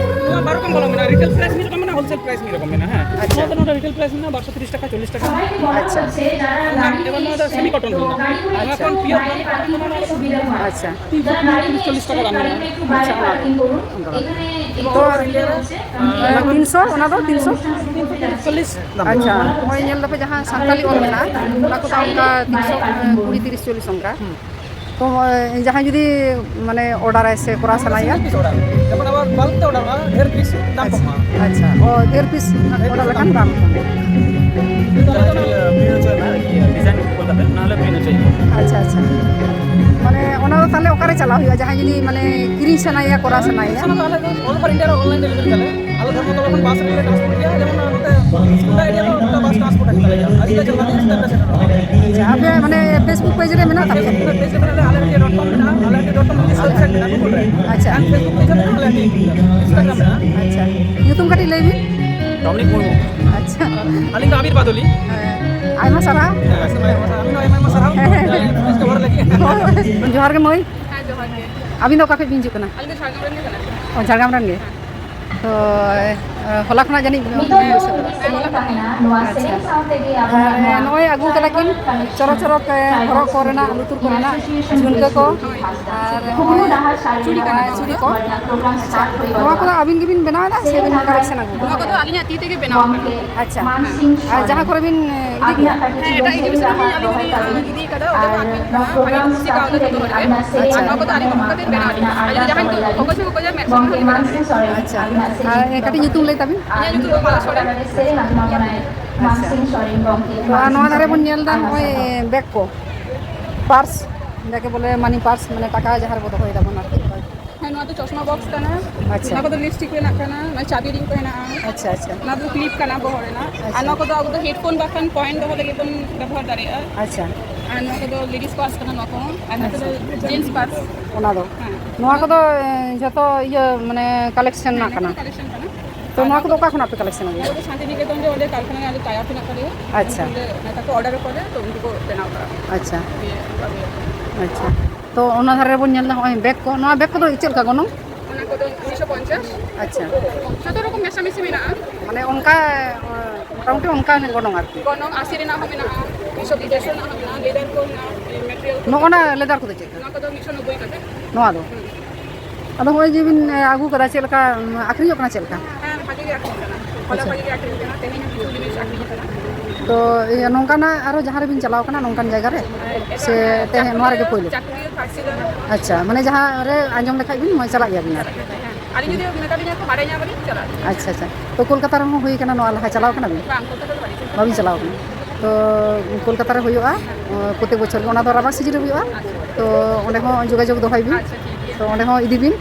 ᱱᱚᱣᱟ ᱵᱟᱨ ᱨᱚᱠᱚᱢ ᱜᱚᱱᱚᱝ ᱢᱮᱱᱟᱜᱼᱟ, ᱨᱤᱴᱮᱞ ᱯᱨᱟᱭᱤᱥ ᱢᱤᱫ ᱨᱚᱠᱚᱢ ᱢᱮᱱᱟᱜᱼᱟ, ᱦᱳᱞᱥᱮᱞ ᱯᱨᱟᱭᱤᱥ ᱢᱤᱫ ᱨᱚᱠᱚᱢ ᱢᱮᱱᱟᱜᱼᱟ, ᱦᱮᱸ᱾ ᱟᱪᱪᱷᱟ᱾ ᱱᱚᱣᱟ ᱫᱚ ᱱᱚᱰᱮ ᱨᱤᱴᱮᱞ ᱯᱨᱟᱭᱤᱥ ᱢᱮᱱᱟᱜᱼᱟ ᱵᱟᱨᱥᱚ ᱛᱤᱨᱤᱥ ᱴᱟᱠᱟ, ᱪᱚᱞᱞᱤᱥ ᱴᱟᱠᱟ᱾ ᱟᱪᱪᱷᱟ᱾ ᱮᱵᱟᱨ ᱱᱚᱣᱟ ᱫᱚ ᱥᱮᱢᱤ ᱠᱚᱴᱚᱱ ᱠᱟᱱᱟ᱾ ᱟᱪᱪᱷᱟ᱾ ᱱᱚᱣᱟ ᱠᱷᱚᱱ ᱯᱤᱭᱳᱨ ᱠᱚᱴᱚᱱ ᱠᱟᱱᱟ, ᱱᱚᱣᱟ ᱫᱚ ᱟᱪᱪᱷᱟ᱾ ᱛᱤᱱᱥᱚ ᱪᱚᱞᱞᱤᱥ ᱴᱟᱠᱟ ᱫᱟᱢ ᱢᱮᱱᱟᱜᱼᱟ᱾ ᱟᱪᱪᱷᱟ, ᱚᱱᱟ ᱫᱚ᱾ ᱛᱚ, ᱮ, ᱛᱤᱱᱥᱚ, ᱚᱱᱟ ᱫᱚ ᱛᱤᱱᱥᱚ? ᱛᱤᱱᱥᱚ ᱪᱚᱞᱞᱤᱥ ᱫᱟᱢ ᱢᱮᱱᱟᱜᱼᱟ᱾ ᱟᱪᱪᱷᱟ, ᱱᱚᱜᱼᱚᱭ ᱧᱮᱞ ᱫᱟᱯᱮ ᱡᱟᱦᱟᱸ ᱥᱟᱱᱛᱟᱞᱤ ᱚᱞ ᱢᱮᱱᱟᱜᱼᱟ, ᱚᱱᱟ ᱠᱚᱫᱚ ᱚᱱᱠᱟ ᱛᱤᱱᱥᱚ, ᱮ, ᱠᱩᱲᱤ, ᱛᱤᱨᱤᱥ, ᱪᱚᱞᱞᱤᱥ ᱚᱱᱠᱟ᱾ ᱦᱩᱸ᱾ ᱛᱚ, ᱮ, ᱡᱟᱦᱟᱸᱭ ᱡᱩᱫᱤ ᱢᱟᱱᱮ ᱚᱰᱟᱨᱟᱭ ᱥᱮ ᱠᱚᱨᱟᱣ ᱥᱟᱱᱟᱭᱮᱭᱟ? Piece order. ᱡᱚᱠᱷᱚᱱ ᱟᱵᱟᱨ ᱵᱟᱞᱠ ᱛᱮ ᱚᱰᱟᱨᱚᱜᱼᱟ, ᱰᱷᱮᱨ ᱯᱤᱥ ᱫᱟᱢ ᱠᱚᱢᱚᱜᱼᱟ᱾ ᱟᱪᱪᱷᱟ, ᱚ, ᱰᱷᱮᱨ ᱯᱤᱥ ᱰᱷᱮᱨ ᱯᱤᱥ ᱚᱰᱟᱨ ᱞᱮᱠᱷᱟᱱ ᱫᱟᱢ ᱠᱚᱢᱚᱜᱼᱟ᱾ ᱰᱤᱡᱟᱭᱤᱱ ᱠᱚ ᱠᱩᱞ ᱠᱟᱛᱮ᱾ ᱟᱪᱪᱷᱟ, ᱢᱟᱱᱮ ᱚᱱᱟ ᱫᱚ ᱛᱟᱦᱚᱞᱮ ᱚᱠᱟᱨᱮ ᱪᱟᱞᱟᱣ ᱦᱩᱭᱩᱜᱼᱟ, ᱡᱟᱦᱟᱸᱭ ᱡᱩᱫᱤ ᱢᱟᱱᱮ ᱠᱤᱨᱤᱧ ᱥᱟᱱᱟᱭᱮᱭᱟ, ᱠᱚᱨᱟᱣ ᱥᱟᱱᱟᱭᱮᱭᱟ? ᱚᱱᱟ ᱫᱚ ᱟᱞᱮ ᱫᱚ all over India ᱨᱮ online delivery ᱛᱟᱞᱮ᱾ ᱟᱞᱮ ᱫᱷᱚᱨᱢᱚᱛᱚᱞᱟ ᱠᱷᱚᱱ ᱵᱟᱥ ᱨᱮᱞᱮ transport ᱜᱮᱭᱟ, ᱡᱮᱢᱚᱱ ᱱᱚᱛᱮ ᱥᱩᱨᱟ area ᱫᱚ ᱚᱱᱠᱟ ᱵᱟᱥ transport ᱦᱤᱡᱩᱜ ᱛᱟᱞᱮ ᱜᱮᱭᱟ᱾ ᱟᱹᱰᱤ ᱞᱮ ᱪᱟᱞᱟᱜᱼᱟ, ᱥᱮᱴᱮᱨ ᱞᱮ ᱥᱮᱴᱮᱨᱚᱜᱼᱟ᱾ ᱟᱪᱪᱷᱟ, ᱟᱯᱮ ᱢᱟᱱᱮ Facebook page ᱨᱮ ᱢᱮᱱᱟᱜ ᱛᱟᱯᱮᱭᱟ? Facebook page ᱨᱮ ᱢᱮᱱᱟᱜ ᱞᱮᱭᱟ, ᱟᱞᱮ ᱢᱤᱫᱴᱮᱱ dot com ᱢᱮᱱᱟᱜᱼᱟ, ᱟᱞᱮ ᱢᱤᱫᱴᱮᱱ website ᱢᱮᱱᱟᱜᱼᱟ Google ᱨᱮ᱾ ᱟᱪᱪᱷᱟ᱾ And Facebook page ᱦᱚᱸ ᱢᱮᱱᱟᱜᱼᱟ, ᱟᱞᱮ ᱢᱤᱫᱴᱮᱱ Instagram ᱢᱮᱱᱟᱜᱼᱟ᱾ ᱟᱪᱪᱷᱟ, ᱧᱩᱛᱩᱢ ᱠᱟᱹᱴᱤᱡ ᱞᱟᱹᱭ ᱵᱤᱱ᱾ ᱰᱚᱢᱤᱱᱤᱠ ᱢᱩᱨᱢᱩ᱾ ᱟᱪᱪᱷᱟ᱾ ᱟᱹᱞᱤᱧ ᱫᱚ ᱟᱵᱤᱨ ᱵᱟᱫᱩᱞᱤ᱾ ᱦᱮᱸ, ᱟᱭᱢᱟ ᱥᱟᱨᱦᱟᱣ᱾ ᱦᱮᱸ, ᱟᱹᱵᱤᱱ ᱦᱚᱸ ᱟᱭᱢᱟ ᱟᱭᱢᱟ ᱥᱟᱨᱦᱟᱣ᱾ ᱦᱮᱸ, ᱦᱮᱸ᱾ ᱡᱚᱦᱟᱨ ᱞᱟᱹᱜᱤᱫ᱾ ᱡᱚᱦᱟᱨ ᱜᱮ ᱢᱟᱹᱭ᱾ ᱦᱮᱸ, ᱡᱚᱦᱟᱨ ᱜᱮ᱾ ᱟᱹᱵᱤᱱ ᱫᱚ ᱚᱠᱟ ᱠᱷᱚᱱ ᱵᱤᱱ ᱦᱤᱡᱩᱜ ᱠᱟᱱᱟ? ᱟᱹᱞᱤᱧ ᱫᱚ ᱡᱷᱟᱲᱜᱨᱟᱢ ᱨᱮᱱ ᱜᱮ ᱠᱟᱱᱟ ᱞᱤᱧ᱾ ᱚ, ᱡᱷᱟᱲᱜᱨᱟᱢ ᱨᱮᱱ ᱜᱮ? ᱦᱮᱸ᱾ ᱛᱚ, ᱮ, ᱦᱚᱞᱟ ᱠᱷᱚᱱᱟᱜ ᱡᱟᱹᱱᱤᱡ ᱱᱤᱛᱚᱜ ᱵᱤᱱ ᱵᱮᱥ ᱠᱟᱱᱟ? ᱦᱮᱸ, ᱦᱚᱞᱟ ᱠᱷᱚᱱᱟᱜ᱾ ᱟᱪᱪᱷᱟ᱾ ᱟᱨ, ᱮ, ᱱᱚᱜᱼᱚᱭ ᱟᱹᱜᱩ ᱠᱟᱫᱟ ᱠᱤᱱ ᱪᱚᱨᱚᱠ ᱪᱚᱨᱚᱠ, ᱮ, ᱦᱚᱨᱚᱜ ᱠᱚᱨᱮᱱᱟᱜ, ᱞᱩᱛᱩᱨ ᱠᱚᱨᱮᱱᱟᱜ ᱡᱷᱩᱢᱠᱟᱹ ᱠᱚ, ᱟᱨ ᱱᱚᱜᱼᱚᱭ ᱪᱩᱲᱤ ᱠᱟᱱᱟ ᱠᱚ᱾ ᱪᱩᱲᱤ ᱠᱚ᱾ ᱟᱪᱪᱷᱟ᱾ ᱱᱚᱣᱟ ᱠᱚᱫᱚ ᱟᱹᱵᱤᱱ ᱜᱮᱵᱤᱱ ᱵᱮᱱᱟᱣ ᱮᱫᱟ ᱥᱮ ᱵᱤᱱ collection ᱟᱹᱜᱩ ᱠᱟᱫᱟ? ᱱᱚᱣᱟ ᱠᱚᱫᱚ ᱟᱹᱞᱤᱧᱟᱜ ᱛᱤ ᱛᱮᱜᱮ ᱵᱮᱱᱟᱣ ᱠᱟᱱᱟ᱾ ᱟᱪᱪᱷᱟ᱾ ᱟᱨ ᱡᱟᱦᱟᱸ ᱠᱚᱨᱮ ᱵᱤᱱ, ᱮ, ᱤᱫᱤ ᱠᱚᱣᱟ? ᱦᱮᱸ, ᱮᱴᱟᱜ exhibition ᱨᱮ ᱟᱹᱞᱤᱧ ᱜᱮᱞᱤᱧ, ᱟ, ᱤᱫᱤ ᱠᱟᱫᱟ, ᱚᱸᱰᱮ ᱠᱚ ᱟᱹᱠᱷᱨᱤᱧ ᱠᱚᱣᱟ, ᱵᱷᱟᱜᱮ ᱠᱚ ᱠᱩᱥᱤ ᱠᱟᱣᱫᱟ ᱡᱚᱛᱚ ᱦᱚᱲ ᱜᱮ᱾ ᱟᱪᱪᱷᱟ᱾ ᱟᱨ ᱱᱚᱣᱟ ᱠᱚᱫᱚ ᱟᱹᱞᱤᱧ ᱦᱚᱸ ᱚᱱᱠᱟ ᱛᱮ ᱵᱮᱱᱟᱣ ᱟᱹᱞᱤᱧ᱾ ᱟᱹᱞᱤᱧ ᱡᱟᱦᱟᱸᱭ ᱠᱚ ᱠᱚᱠᱚᱭ ᱠᱚ ᱠᱚ ᱢᱮᱫ ᱥᱟᱢᱟᱝ ᱨᱮ ᱦᱩᱭᱩᱜ ᱠᱟᱱᱟ᱾ ᱟᱪᱪᱷᱟ᱾ ᱟᱨ, ᱮ, ᱠᱟᱹᱴᱤᱡ ᱧᱩᱛᱩᱢ ᱞᱟᱹᱭ ᱛᱟᱵᱤᱱ? ᱤᱧᱟᱹᱜ ᱧᱩᱛᱩᱢ ᱫᱚ ᱢᱟᱞᱟ ᱥᱚᱨᱮᱱ᱾ ᱟᱪᱪᱷᱟ᱾ ᱛᱚ, ᱟᱨ ᱱᱚᱣᱟ ᱫᱷᱟᱨᱮ ᱵᱚᱱ ᱧᱮᱞ ᱮᱫᱟ, ᱱᱚᱜᱼᱚᱭ, ᱮ, bag ᱠᱚ, purse, ᱡᱟᱠᱮ ᱵᱚᱞᱮ money purse, ᱢᱟᱱᱮ ᱴᱟᱠᱟ ᱡᱟᱦᱟᱸ ᱨᱮᱵᱚ ᱫᱚᱦᱚᱭ ᱫᱟᱵᱚᱱ ᱟᱨᱠᱤ᱾ ᱦᱮᱸ, ᱱᱚᱣᱟ ᱫᱚ ᱪᱚᱥᱢᱟ box ᱠᱟᱱᱟ᱾ ᱟᱪᱪᱷᱟ᱾ ᱱᱚᱣᱟ ᱠᱚᱫᱚ lipstick ᱨᱮᱱᱟᱜ ᱠᱟᱱᱟ, ᱱᱚᱣᱟ ᱪᱟᱹᱵᱤ ring ᱠᱚ ᱦᱮᱱᱟᱜᱼᱟ᱾ ᱟᱪᱪᱷᱟ, ᱟᱪᱪᱷᱟ᱾ ᱱᱚᱣᱟ ᱫᱚ clip ᱠᱟᱱᱟ ᱵᱚᱦᱚᱜ ᱨᱮᱱᱟᱜ᱾ ᱟᱨ ᱟᱪᱪᱷᱟ᱾ ᱱᱚᱣᱟ ᱠᱚᱫᱚ ᱟᱵᱚ ᱫᱚ headphone ᱵᱟᱠᱷᱟᱱ coin ᱫᱚᱦᱚ ᱞᱟᱹᱜᱤᱫ ᱵᱚᱱ ᱵᱮᱵᱚᱦᱟᱨ ᱫᱟᱲᱮᱭᱟᱜᱼᱟ᱾ ᱟᱪᱪᱷᱟ᱾ ᱟᱨ ᱱᱚᱣᱟ ᱠᱚᱫᱚ ladies purse ᱠᱟᱱᱟ, ᱱᱚᱣᱟ ᱠᱚᱦᱚᱸ᱾ ᱟᱨ ᱱᱚᱣᱟ ᱠᱚᱫᱚ ᱟᱪᱪᱷᱟ᱾ Gents purse᱾ ᱚᱱᱟ ᱫᱚ? ᱦᱮᱸ᱾ ᱱᱚᱣᱟ ᱠᱚᱫᱚ, ᱮ, ᱡᱷᱚᱛᱚ ᱤᱭᱟᱹ, ᱢᱟᱱᱮ, collection ᱦᱮᱸ, ᱨᱮᱱᱟᱜ ᱱᱚᱣᱟ ᱠᱟᱱᱟ? ᱠᱚᱫᱚ collection ᱠᱟᱱᱟ᱾ ᱛᱚ, ᱟᱨ ᱱᱚᱣᱟ ᱱᱚᱣᱟ ᱠᱚᱫᱚ ᱠᱚᱫᱚ, ᱚᱠᱟ ᱠᱷᱚᱱᱟᱜ ᱯᱮ collection ᱟᱹᱜᱩᱭᱟ? ᱱᱚᱣᱟ ᱠᱚᱫᱚ ᱥᱟᱱᱛᱤᱱᱤᱠᱮᱛᱚᱱ ᱨᱮ ᱚᱸᱰᱮ ᱠᱟᱨᱠᱷᱟᱱᱟ ᱨᱮ ᱟᱞᱮ tie up ᱦᱮᱱᱟᱜ ᱛᱟᱞᱮᱭᱟ᱾ ᱟᱪᱪᱷᱟ᱾ ᱚᱸᱰᱮ ᱢᱮᱛᱟ ᱠᱚ order ᱟᱠᱚᱣᱟᱞᱮ, ᱛᱚ ᱩᱱᱠᱩ ᱠᱚ ᱵᱮᱱᱟᱣ ᱠᱟᱜᱼᱟ᱾ ᱟᱪᱪᱷᱟ᱾ ᱫᱤᱭᱮ ᱩᱱᱠᱩ ᱟᱹᱜᱩᱭᱟ᱾ ᱟᱪᱪᱷᱟ᱾ ᱛᱚ, ᱚᱱᱟ ᱫᱷᱟᱨᱮ ᱨᱮᱵᱚᱱ ᱧᱮᱞ ᱮᱫᱟ ᱱᱚᱜᱼᱚᱭ bag ᱠᱚ᱾ ᱱᱚᱣᱟ bag ᱠᱚᱫᱚ ᱪᱮᱫ ᱞᱮᱠᱟ ᱜᱚᱱᱚᱝ? ᱚᱱᱟ ᱠᱚᱫᱚ ᱫᱩᱭᱥᱚ ᱯᱚᱧᱪᱟᱥ᱾ ᱟᱪᱪᱷᱟ᱾ ᱡᱚᱛᱚ ᱨᱚᱠᱚᱢ ᱢᱮᱥᱟᱢᱤᱥᱤ ᱢᱮᱱᱟᱜᱼᱟ᱾ ᱢᱟᱱᱮ ᱚᱱᱠᱟ, ᱢᱚᱴᱟᱢᱩᱴᱤ ᱚᱱᱠᱟ ᱜᱚᱱᱚᱝ ᱟᱨᱠᱤ? ᱜᱚᱱᱚᱝ ᱟᱥᱤ ᱨᱮᱱᱟᱜ ᱦᱚᱸ ᱢᱮᱱᱟᱜᱼᱟ, ᱫᱩᱭᱥᱚ ᱯᱚᱧᱪᱟᱥ ᱨᱮᱱᱟᱜ ᱦᱚᱸ ᱢᱮᱱᱟᱜᱼᱟ, leather ᱠᱚ ᱢᱮᱱᱟᱜᱼᱟ, material ᱠᱚ ᱱᱚᱜᱼᱚ ᱱᱟ ᱢᱮᱱᱟᱜᱼᱟ᱾ Leather ᱠᱚᱫᱚ ᱪᱮᱫ ᱞᱮᱠᱟ? ᱱᱚᱣᱟ ᱠᱚᱫᱚ ᱢᱤᱫᱥᱚ ᱱᱚᱵᱵᱳᱭ ᱠᱟᱛᱮ᱾ ᱱᱚᱣᱟ ᱫᱚ? ᱦᱩᱸ᱾ ᱟᱫᱚ ᱱᱚᱜᱼᱚᱭ ᱡᱮ ᱵᱤᱱ, ᱮ, ᱟᱹᱜᱩ ᱠᱟᱫᱟ, ᱪᱮᱫ ᱞᱮᱠᱟ, ᱩᱢ, ᱟᱹᱠᱷᱨᱤᱧᱚᱜ ᱠᱟᱱᱟ ᱪᱮᱫ ᱞᱮᱠᱟ? ᱦᱮᱸ, ᱵᱷᱟᱜᱮ ᱜᱮ ᱟᱹᱠᱷᱨᱤᱧ ᱠᱟᱱᱟ᱾ ᱦᱚᱞᱟ ᱟᱪᱪᱷᱟ᱾ ᱵᱷᱟᱜᱮ ᱜᱮ ᱟᱹᱠᱷᱨᱤᱧ ᱠᱟᱱᱟ, ᱛᱮᱦᱮᱧ ᱦᱚᱸ ᱠᱤᱪᱷᱩ ᱡᱤᱱᱤᱥ ᱟᱹᱠᱷᱨᱤᱧ ᱠᱟᱱᱟ᱾ ᱛᱚ, ᱤᱭᱟᱹ, ᱱᱚᱝᱠᱟᱱᱟᱜ ᱟᱨᱚ ᱡᱟᱦᱟᱸ ᱨᱮᱵᱤᱱ ᱪᱟᱞᱟᱣ ᱠᱟᱱᱟ ᱱᱚᱝᱠᱟᱱ ᱡᱟᱭᱜᱟ ᱨᱮ? ᱦᱮᱸ, ᱮᱴᱟᱜ, ᱥᱮ ᱦᱮᱸ, ᱛᱮᱦᱮᱧ ᱱᱚᱣᱟ ᱨᱮᱜᱮ ᱪᱟᱹᱠᱩᱞᱤᱭᱟᱹ, ᱯᱳᱭᱞᱳ? ᱪᱟᱹᱠᱩᱞᱤᱭᱟᱹ ᱛᱷᱟᱨᱰ ᱥᱤᱞᱟᱨ᱾ ᱟᱪᱪᱷᱟ, ᱢᱟᱱᱮ ᱡᱟᱦᱟᱸ ᱨᱮ ᱟᱸᱡᱚᱢ ᱞᱮᱠᱷᱟᱡ ᱵᱤᱱ, ᱢᱚᱡᱽ ᱪᱟᱞᱟᱜ ᱜᱮᱭᱟ ᱵᱤᱱ ᱟᱨᱠᱤ? ᱦᱮᱸ, ᱟᱹᱞᱤᱧ ᱡᱩᱫᱤ ᱢᱮᱛᱟ ᱞᱤᱧᱟ ᱠᱚ, ᱵᱟᱲᱟᱭ ᱧᱟᱢ ᱟᱹᱞᱤᱧ, ᱪᱟᱞᱟᱜ ᱟᱹᱞᱤᱧ᱾ ᱟᱪᱪᱷᱟ, ᱟᱪᱪᱷᱟ᱾ ᱛᱚ, ᱠᱳᱞᱠᱟᱛᱟ ᱨᱮᱦᱚᱸ ᱦᱩᱭ ᱠᱟᱱᱟ ᱱᱚᱣᱟ ᱞᱟᱦᱟ, ᱪᱟᱞᱟᱣ ᱠᱟᱱᱟ ᱵᱤᱱ? ᱵᱟᱝ, ᱠᱳᱞᱠᱟᱛᱟ ᱫᱚ ᱵᱟᱹᱞᱤᱧ ᱪᱟᱞᱟᱣ ᱵᱟᱵᱤᱱ ᱪᱟᱞᱟᱣ ᱠᱟᱱᱟ? ᱛᱚ ᱠᱳᱞᱠᱟᱛᱟ ᱨᱮ ᱦᱩᱭᱩᱜᱼᱟ ᱯᱨᱚᱛᱮᱠ ᱵᱚᱪᱷᱚᱨ ᱜᱮ, ᱚᱱᱟ ᱫᱚ ᱨᱟᱵᱟᱝ ᱥᱤᱡᱤᱱ ᱨᱮ ᱦᱩᱭᱩᱜᱼᱟ᱾ ᱛᱚ ᱚᱸᱰᱮ ᱦᱚᱸ ᱡᱳᱜᱟᱡᱳᱜᱽ ᱫᱚᱦᱚᱭ ᱵᱤᱱ᱾ ᱛᱚ ᱚᱸᱰᱮ ᱦᱚᱸ ᱤᱫᱤ ᱵᱤᱱ᱾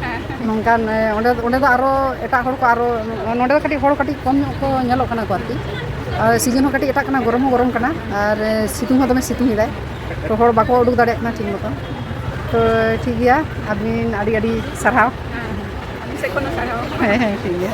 ᱱᱚᱝᱠᱟᱱ ᱚᱸᱰᱮ ᱚᱸᱰᱮ ᱫᱚ ᱟᱨᱚ ᱮᱴᱟᱜ ᱦᱚᱲ ᱠᱚ ᱟᱨᱚ ᱱᱚᱸᱰᱮ ᱫᱚ ᱠᱟᱹᱴᱤᱡ ᱦᱚᱲ ᱠᱟᱹᱴᱤᱡ ᱠᱚᱢ ᱧᱚᱜ ᱠᱚ ᱧᱮᱞᱚᱜ ᱠᱟᱱᱟ ᱠᱚ ᱟᱨᱠᱤ᱾ ᱟᱨ ᱥᱤᱡᱤᱱ ᱦᱚᱸ ᱠᱟᱹᱴᱤᱡ ᱮᱴᱟᱜ ᱠᱟᱱᱟ, ᱜᱚᱨᱚᱢ ᱦᱚᱸ ᱜᱚᱨᱚᱢ ᱠᱟᱱᱟ, ᱟᱨ ᱥᱤᱛᱩᱝ ᱦᱚᱸ ᱫᱚᱢᱮ ᱥᱤᱛᱩᱝ ᱮᱫᱟᱭ᱾ ᱛᱚ ᱦᱚᱲ ᱵᱟᱠᱚ ᱩᱰᱩᱠ ᱫᱟᱲᱮᱭᱟᱜ ᱠᱟᱱᱟ ᱴᱷᱤᱠ ᱢᱚᱛᱚ᱾ ᱛᱚ ᱴᱷᱤᱠ ᱜᱮᱭᱟ, ᱟᱹᱵᱤᱱ ᱟᱹᱰᱤ ᱟᱹᱰᱤ ᱥᱟᱨᱦᱟᱣ᱾ ᱟᱹᱵᱤᱱ ᱥᱮᱫ ᱠᱷᱚᱱ ᱦᱚᱸ ᱥᱟᱨᱦᱟᱣ᱾ ᱦᱮᱸ ᱦᱮᱸ, ᱴᱷᱤᱠ ᱜᱮᱭᱟ᱾